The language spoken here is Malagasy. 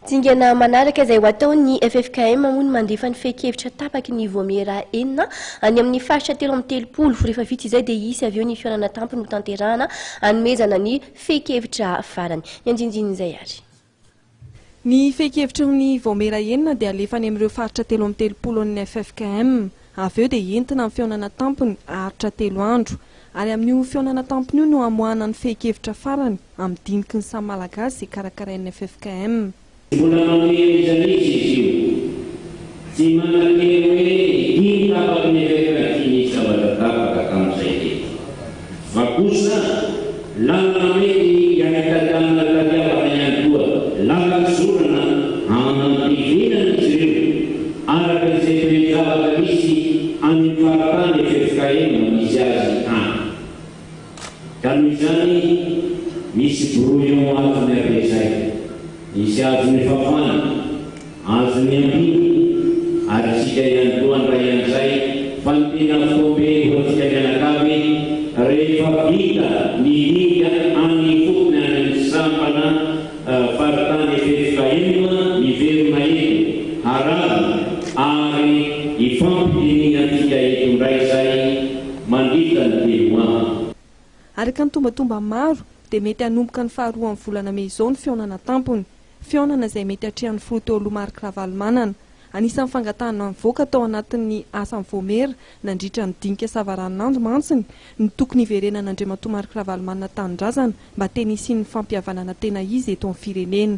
Dingana manaraka izay ho ataon'ny ffkm moa ny mandefa ny fehin-kevitra tapaky ny vaomiera enina any amin'ny faritra 33. Rehefa vita izay dia hisy avy eo ny fihaonana tampony hotanterahana hanomezana ny fehin-kevitra farany. Ny andinindin'izay ary. Ny fehin-kevitry ny vaomiera enina dia alefa any amin'ireo faritra 33 an'ny ffkm. Avy eo dia entina amin'ny fihaonana tampony haharitra 3 andro. Ary amin'io fihaonana tampony io no hamoahana ny fehin-kevitra farany amin'ny diniky ny samy Malagasy izay karakarain'ny ffkm. Tsy mbola manome an'iza n'iza izy io. Tsy manan-kery hoe ity ny tapaky ny eveka ity nisy zavatra tapaka tamin'izay teto. Fa kosa lalana mety hianitadiavana tadiavana ihany koa lalan-kizorana hanantevenana izy ireo araka izay toe-javatra misy any amin'ny faritany ffkm misy azy any. Ka noho izany misy brouillon azony ampiasaina, misy azony fafana, azony ampiana, ary isika ihany koa handray an'izay fa ny tena fotoam-be ho antsika mianakavy rehefa vita ny dinika any ifotony any amin'ny sampana faritany ffkm miverina eto haravona ary hifampidinihantsika eto indray izay mandritra ny 3 andro. Araka ny tombantomba maro dia mety hanomboka ny faharoan'ny volana mey izao ny fihaonana tampony. Fihaonana izay mety hatrehan'ny filoha teo aloha Marc Ravalomanana. Anisan'ny fangatahana nivoaka tao anatin'ny asan'ny vaomiera nandritra ny dinika savaranonando mantsy ny tokony hiverenan'Andriamatoa Marc Ravalomanana tanindrazana mba tena hisian'ny fampihavanana tena izy eto amin'ny firenena.